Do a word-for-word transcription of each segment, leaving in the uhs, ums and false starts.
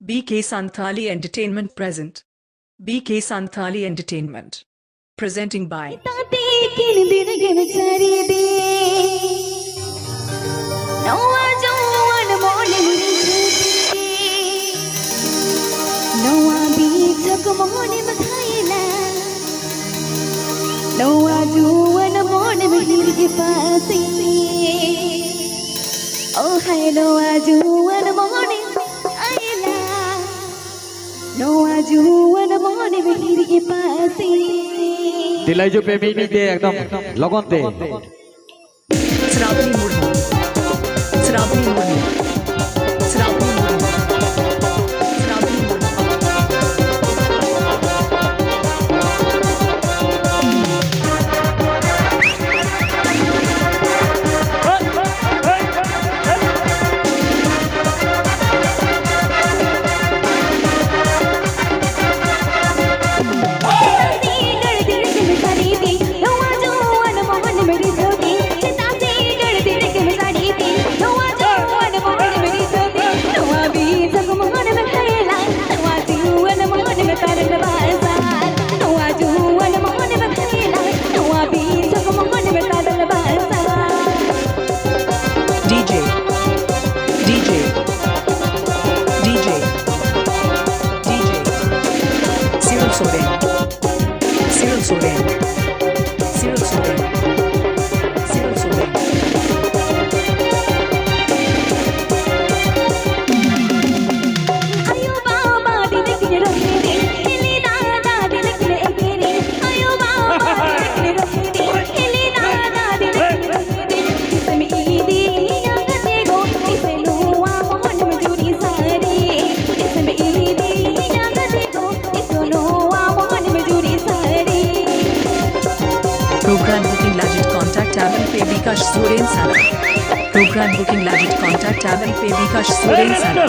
B K Santhali Entertainment present. B K Santhali Entertainment. Presenting by. ᱛᱟᱛᱮ ᱠᱤᱱ ᱫᱤᱱ ᱜᱮᱢ ᱥᱟᱹᱨᱤ ᱫᱤᱱ᱾ ᱱᱚᱣᱟ ᱡᱩᱣᱟᱹᱱ ᱢᱚᱱᱮᱢ ᱨᱤᱡᱷᱟᱹᱣ ᱛᱮ᱾ ᱱᱚᱣᱟ ᱵᱤᱪᱷᱚᱠ ᱢᱚᱱᱮᱢ ᱜᱷᱟᱭᱞᱟ᱾ ᱱᱚᱣᱟ ᱡᱩᱣᱟᱹᱱ ᱢᱚᱱᱮᱢ ᱦᱤᱨᱤᱡ ᱯᱟᱹᱥᱤ᱾ ᱳ ᱦᱟᱭ ᱱᱚᱣᱟ ᱡᱩᱣᱟᱹᱱ ᱢᱚᱱᱮᱢ ᱟᱭᱞᱟ᱾ ᱱᱚᱣᱟ ᱡᱩᱣᱟᱹᱱ ᱢᱚᱱᱮᱢ ᱦᱤᱨᱤᱡ ᱯᱟᱹᱥᱤ᱾ ᱫᱮᱞᱟ ᱦᱤᱡᱩᱜ ᱯᱮ ᱢᱤᱫ ᱢᱤᱫ ᱛᱮ ᱮᱠᱫᱚᱢ ᱞᱚᱜᱚᱱ ᱛᱮ᱾ Sravani Murmu. Sravani Murmu. Sravani Murmu. Sravani Murmu. DJ, DJ, DJ, DJ, Cyril Soren, Cyril Soren, Cyril Soren, Cyril Soren. Program booking lajit contact Alan Pebikash Soren Sana. Program booking lajit contact Alan Pebikash Soren Sana.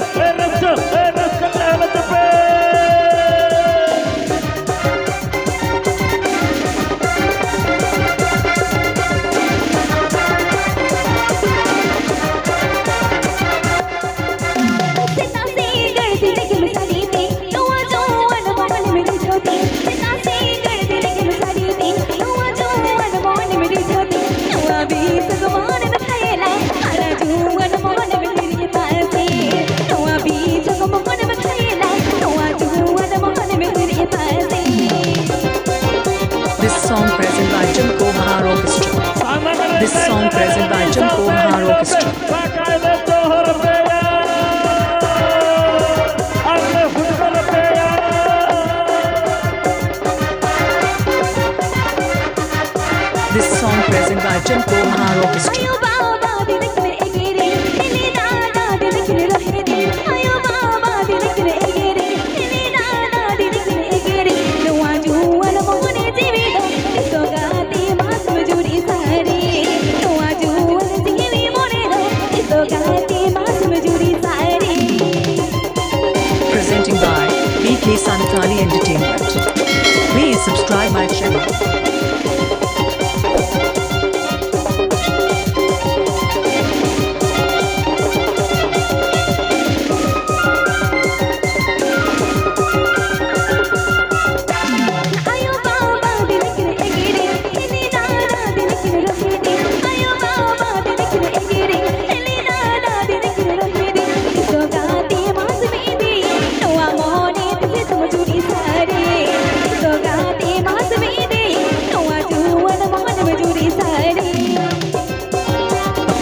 Song present by Jampo Mahar Orchestra. This song present by Jampo Mahar Orchestra. Presenting by B K Santhali Entertainment. Please subscribe my channel.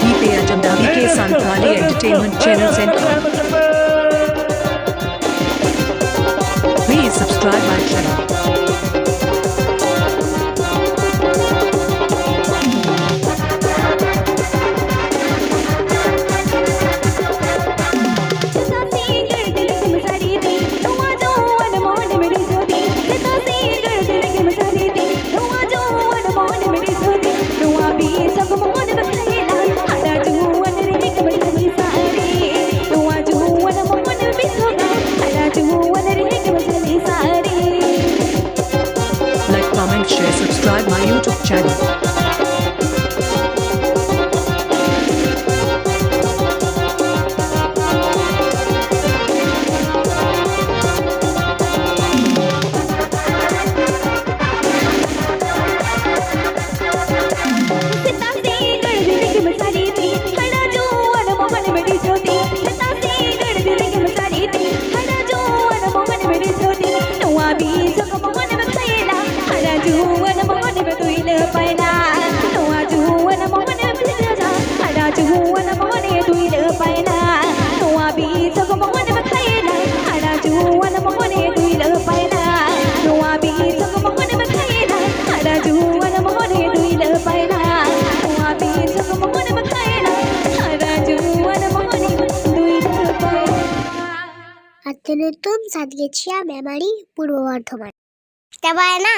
P P H M W K Santhali Entertainment Channel Center. Please subscribe my channel. Like, comment, share, subscribe my YouTube channel. ᱡᱩᱣᱟᱹᱱ ᱢᱚᱱᱮ ᱫᱩᱭᱞᱟᱹ ᱯᱟᱭᱞᱟ, ᱱᱚᱣᱟ ᱵᱤᱥᱚᱠ ᱢᱚᱦᱚᱱ ᱵᱟᱠᱷᱟᱭᱞᱟ᱾ ᱦᱟᱨᱟ ᱡᱩᱣᱟᱹᱱ ᱢᱚᱱᱮ ᱫᱩᱭᱞᱟᱹ ᱯᱟᱭᱞᱟ, ᱱᱚᱣᱟ ᱵᱤᱥᱚᱠ ᱢᱚᱦᱚᱱ ᱵᱟᱠᱷᱟᱭᱞᱟ᱾ ᱦᱟᱨᱟ ᱡᱩᱣᱟᱹᱱ ᱢᱚᱦᱚᱱ ᱫᱩᱭᱞᱟᱹ ᱯᱟᱭᱞᱟ, ᱱᱚᱣᱟ ᱵᱤᱥᱚᱠ ᱢᱚᱦᱚᱱ ᱵᱟᱠᱷᱟᱭᱞᱟ᱾ ᱦᱟᱨᱟ ᱡᱩᱣᱟᱹᱱ ᱢᱚᱦᱚᱱ ᱫᱩᱭᱞᱟᱹ ᱯᱟᱭᱞᱟ᱾ ᱟᱛᱳ ᱧᱩᱛᱩᱢ ᱥᱟᱛᱜᱮᱪᱷᱤᱭᱟ, ᱢᱮᱢᱟᱨᱤ, ᱯᱩᱨᱵᱚ ᱵᱚᱨᱫᱷᱚᱢᱟᱱ᱾ ᱪᱟᱵᱟᱭᱮᱱᱟ᱾